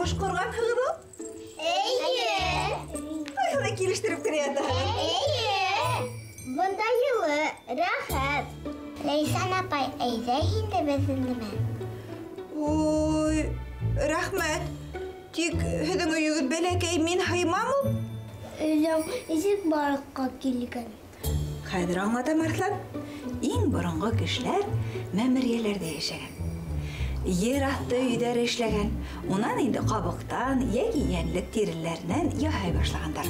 Ҡыуыш ҡорғанһығыҙ ул? Эйе. Ҡайһылай килештереп кенә ятаһығыҙ. Эйе. Бында йылы, рәхәт. Ләйсән апай, әйҙә һин дә беҙҙең менән. Ой, рәхмәт. Тик һеҙҙең өйөгөҙ бәләкәй, мин һыймам ул. Өйҙән нисек барлыҡҡа килгән? Хәҙер аңлатам, Арыҫлан. Иң боронғо кешеләр мәмерйәләрҙә йәшәгән. Ер аҫты өйҙәре эшләгән. Унан инде ҡабыҡтан йәки йәнлек тиреләренән яһай башлағандар.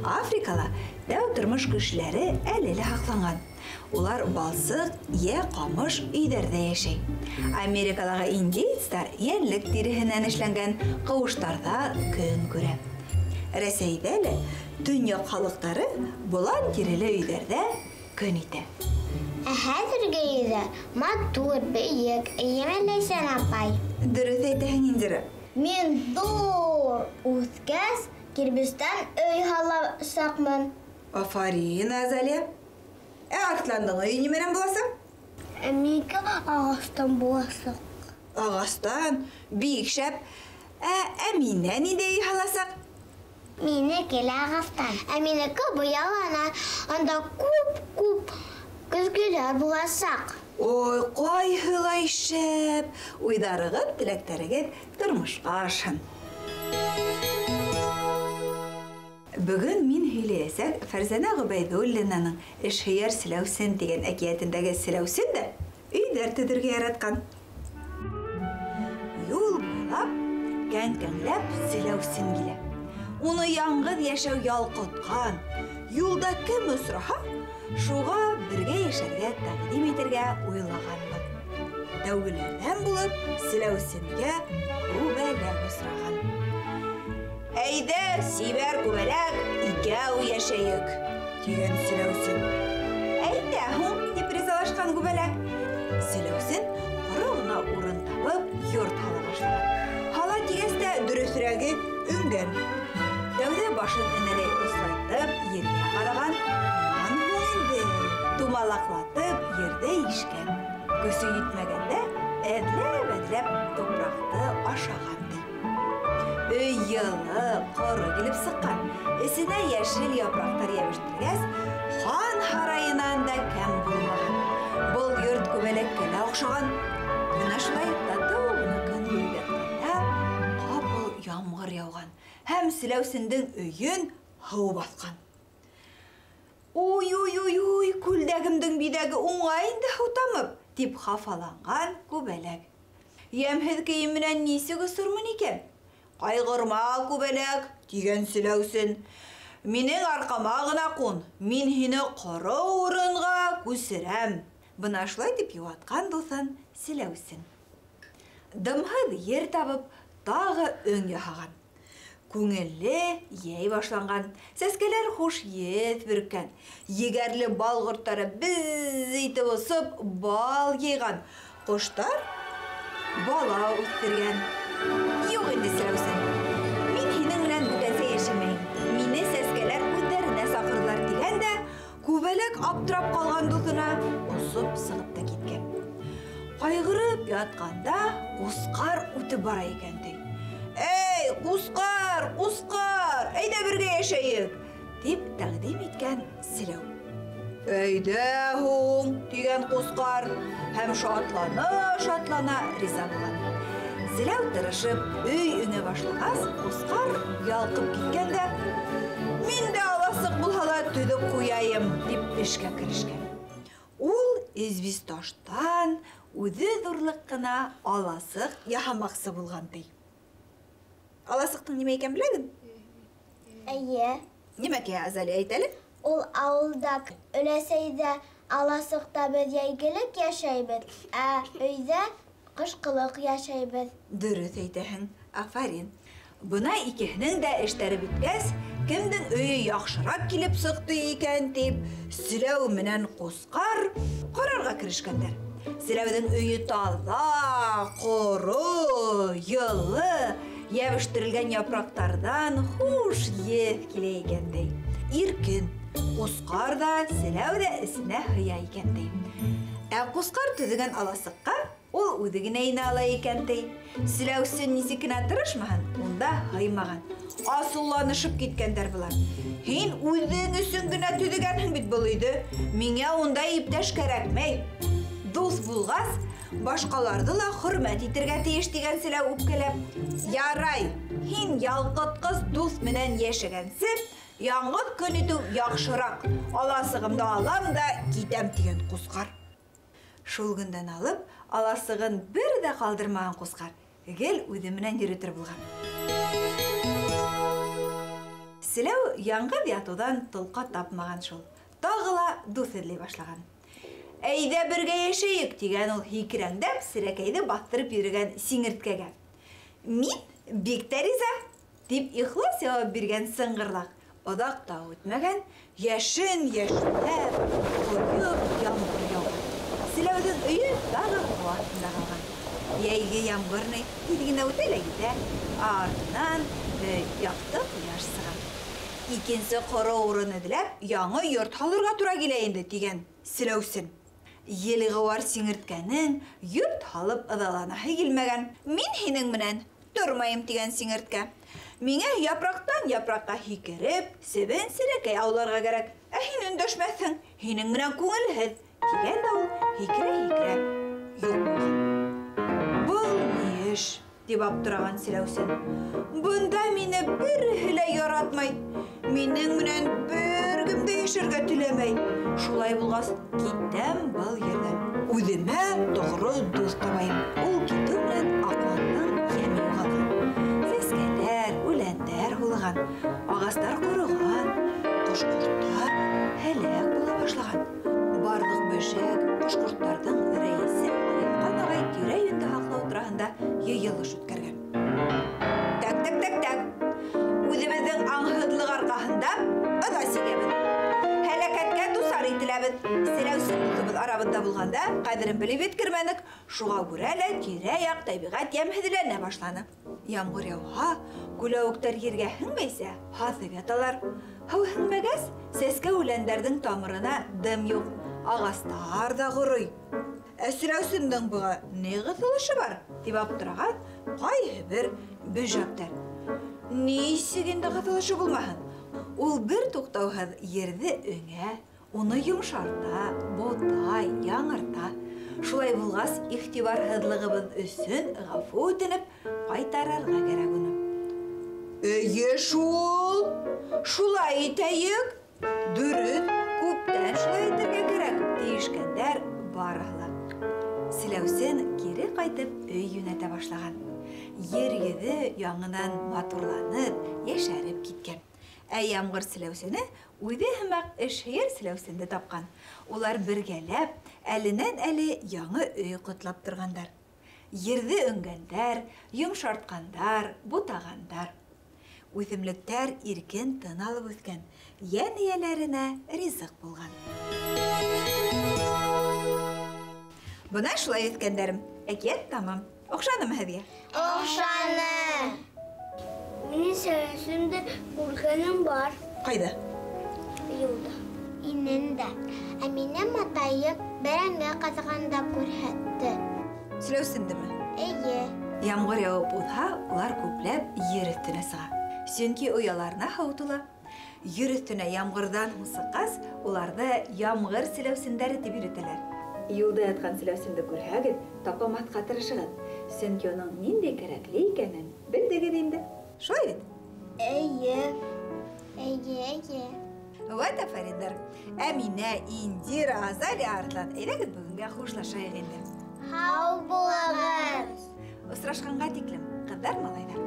Африкала тәү тормош кешеләре әле лә һаҡланған. Улар балсыҡ йә ҡамыш өйҙәрҙә йәшәй. Америкалағы индеецтар йәнлек тиреһенән эшләнгән ҡыуыштарҙа көн күрә. Рәсәйҙә лә төньяҡ халыҡтары болан тиреле өйҙәрҙә көн итә. Ә хәҙерге өйҙәр матур, бейек, эйеме, Ләйсән апай? Дөрөҫ әйтәһең, Индира. Мин ҙур үҫкәс, кирбестән өй һаласаҡмын. Афарин, Азалия. Ә Арыҫландың өйө нимәнән буласаҡ? Ә минеке ағастан буласаҡ. Ағастан? Бик шәп. Ә Әминә ниндәй өй һаласаҡ? Минеке лә ағастан. Ә минеке буялана. Анда күп-күп көҙгөләр буласаҡ. Ой, ҡайһылай шәп! Уйҙарығыҙ, теләктәрегеҙ тормошҡа ашһын. Бөгөн мин һөйләйәсәк Фәрзәнә Ғөбәйҙуллинаның Эшһөйәр Селәүсен тигән әкиәтендәге Селәүсен дә өйҙәр төҙөргә яратҡан. Юл буйлап, кәңкәңләп Селәүсен килә. Уны яңғыҙ йәшәү ялҡытҡан. Юлда кем осраһа, шуға бергә йәшәргә тәҡдим итергә уйлаған был. Тәүгеләрҙән булып Селәүсенгә күбәләк осраған. Әйҙә, сибәр күбәләк, икәү йәшәйек, тигән Селәүсен. Әйҙә һуң, тип ризалашҡан күбәләк. Селәүсен ҡоро ғына урын табып, йорт һала башлаған. Һала тигәс тә дөрөҫөрәге өңгән. Тәүҙә башын энәләй ослайтып, ергә ҡараған, унан һуң инде тумалаҡлатып ерҙе ишкән. Көсө етмәгәндә әҙләп-әҙләп тупраҡты ашаған ти. Өй йылы, ҡоро килеп сыҡҡан. Эсенә йәшел япраҡтар йәбештергәс, хан һарайынан да кәм булмаған. Был йорт күбәләккә лә оҡшаған. Бына шулай татыу ғына көн күреп ятҡанда ҡапыл ямғыр яуған һәм Селәүсендең өйөн һыу баҫҡан. Уй, уй, уй, уй, күлдәгемдең биҙәге уңай инде һыу тамып, тип хафаланған күбәләк. Йәмһеҙ кейем менән нисек осормон икән? Ҡайғырма, күбәләк, тигән Селәүсен. Минең арҡама ғына ҡун, мин һине ҡоро урынға күсерәм. Бына шулай тип йыуатҡан дуҫын Селәүсен. Дымһыҙ ер табып, тағы өң яһаған. Күңелле йәй башланған, сәскәләр хуш еҫ бөрккән, егәрле бал ҡорттары беҙ итеп осоп бал йыйған, ҡоштар бала үҫтергән. Юҡ инде, Селәүсен, мин һинең менән бүтәнсә йәшәмәйем, мине сәскәләр үҙҙәренә саҡырҙылар тигән дә, күбәләк аптырап ҡалған дуҫына осоп сығып та киткән. Ҡайғырып ятҡанда ҡусҡар үтеп бара икән ти. Эй, ҡусҡар, ҡусҡар, әйҙә бергә йәшәйек, тип тәҡдим иткән Селәү. Әйҙә һуң, тигән ҡусҡар һәм шатлана-шатлана риза булған. Селәү тырышып өй өңә башлағас, ҡусҡар ялҡып киткән дә, мин дә аласыҡ булһа ла төҙөп ҡуяйым, тип эшкә керешкән. Ул известь таштан үҙе ҙурлыҡ ҡына аласыҡ яһамаҡсы булған ти. Аласыҡтың нимә икәнен беләһең? Эйе. Нимәкәй, Азалия, әйт әле? Ул ауылда өләсәйҙә аласыҡта беҙ йәйгелек йәшәйбеҙ, ә өйҙә ҡышҡылыҡ йәшәйбеҙ. Дөрөҫ әйтәһең, афарин. Бына икеһенең дә эштәре бөткәс, кемдең өйө яҡшыраҡ килеп сыҡты икән тип, Селәү менән Ҡусҡар ҡарарға керешкәндәр. Селәүҙең өйө таҙа, ҡоро, йылы, йәбештерелгән япраҡтарҙан хуш еҫ килә икән ти. Иркен, Ҡусҡар ҙа, Селәү ҙә эсенә һыя икән ти. Ә Ҡусҡар төҙөгән аласыҡҡа Ул үҙе генә инә ала икән ти. Селәүсен нисек кенә тырышмаһын, унда һыймаған. Асыуланышып киткәндәр былар. Һин үҙең өсөн генә төҙөгәнһең бит был өйҙө. Миңә унда иптәш кәрәкмәй. Дуҫ булғас, башҡаларҙы ла хөрмәт итергә тейеш тигән Селәү үпкәләп. Ярай, һин ялҡытҡыс дуҫ менән йәшәгәнсе, яңғыҙ көн итеү яҡшыраҡ. Аласығымды алам да китәм тигән Ҡусҡар. Шул көндән алып, аласығын бер ҙә ҡалдырмаған Ҡусҡар. Гел үҙе менән йөрөтөр булған. Селәү яңғыҙ ятыуҙан толҡа тапмаған шул. Тағы ла дуҫ эҙләй башлаған. Әйҙә бергә йәшәйек тигән ул һикерәңдәп серәкәйҙе баҫтырып йөрөгән сиңерткәгә. Мин бик тә риза, тип ихлас яуап биргән сыңғырлаҡ. Оҙаҡ та үтмәгән, йәшен йәшнәп, ҡойоп ямғыр яуған. Селәүҙең өйө тағы һыу аҫтында ҡалған. Йәйге ямғыр ни тиҙ генә үтә лә китә, ә артынан яҡты ҡояш сыға. Икенсе ҡоро урын эҙләп, яңы йорт һалырға тура килә инде, тигән Селәүсен. Елғыуар сиңерткәнең йорт һалып ыҙаланаһы килмәгән. Мин һинең менән тормайым, тигән сиңерткә. Миңә япраҡтан япраҡҡа һикереп, себен серәкәй ауларға кәрәк. Ә һин өндәшмәҫһең, һинең менән күңелһеҙ, тигән дә ул һикерә-һикерә юҡ булған. Был ни эш, тип аптыраған Селәүсен. Бында мине береһе лә яратмай. Минең менән бер кем дә йәшәргә теләмәй. Шулай булғас, китәм был ерҙән. Үҙемә тоғро дуҫ табайым. Ул китеү менән аҡландың йәме юғалған. Сәскәләр, үләндәр һулыған, ағастар ҡороған, ҡош-ҡорттар һәләк була башлаған. Барлыҡ бөжәк, ҡош-ҡорттарҙың рәйесе Айыҫҡан ағай тирә-йүнде һаҡлау тураһында йыйылыш үткәргән. Так, так, так, так. Үҙебеҙҙең аңһыҙлыҡ арҡаһында ыҙа сигәбеҙ. Һәләкәткә дусар ителәбеҙ. Селәүсен дуҫыбыҙ арабыҙҙа булғанда ҡәҙерен белеп еткермәнек. Шуға күрә лә тирә-яҡ тәбиғәт йәмһеҙләнә башланы. Ямғыр яуһа, күләүектәр ергә һеңмәйсә, һаҫып яталар. Һыу һеңмәгәс, сәскә үләндәрҙең тамырына дым юҡ, ағастар ҙа ҡорой. Ә Селәүсендең быға ни ҡыҫылышы бар, тип аптыраған ҡайһы бер бөжәктәр. Нисек инде ҡыҫылышы булмаһын? Ул бер туҡтауһыҙ ерҙе өңә, уны йомшарта, бутай, яңырта. Шулай булғас, иғтибарһыҙлығыбыҙ өсөн ғәфү үтенеп, ҡайтарырға кәрәк уны. Эйе шул, шулай итәйек. Дөрөҫ, күптән шулай итергә кәрәк, тиешкәндәр барыһы ла. Селәүсен кире ҡайтып өй йүнәтә башлаған. Ер йөҙө яңынан матурланып, йәшәреп киткән. Ә ямғыр селәүсене үҙе һымаҡ эшһөйәр селәүсенде тапҡан. Улар бергәләп, әленән-әле яңы өй ҡотлап торғандар. Ерҙе өңгәндәр, йомшартҡандар, бутағандар. Үҫемлектәр иркен тын алып үҫкән, йән эйәләренә ризыҡ булған. Бына шулай үҫкәндәрем. Әкиәт тамам. Оҡшанымы һеҙгә? Оҡшаны. Минең селәүсенде күргәнем бар. Ҡайҙа? Юлда. Инен дә. Ә минең атайым бәрәңге ҡаҙығанда күрһәтте. Селәүсендеме? Эйе. Ямғыр яуып уҙһа, улар күпләп ер өҫтөнә сыға. Сөнки ояларына һыу тула. Ер өҫтөнә ямғырҙан һуң сыҡҡас, уларҙы ямғыр селәүсендәре тип йөрөтәләр. Юлда ятҡан селәүсенде күрһәгеҙ, тапамаҫҡа тырышығыҙ. Сөнки уның ниндәй кәрәкле икәнен белдегеҙ инде. Шулай бит? Эйе. Эйе, эйе. Вәт, афәриндар. Әминә, Индира, Азалия, Арыҫлан, әйҙәгеҙ бөгөнгә хушлашайыҡ инде. Һау булығыҙ. Осрашҡанға тиклем, ҡыҙҙар, малайҙар.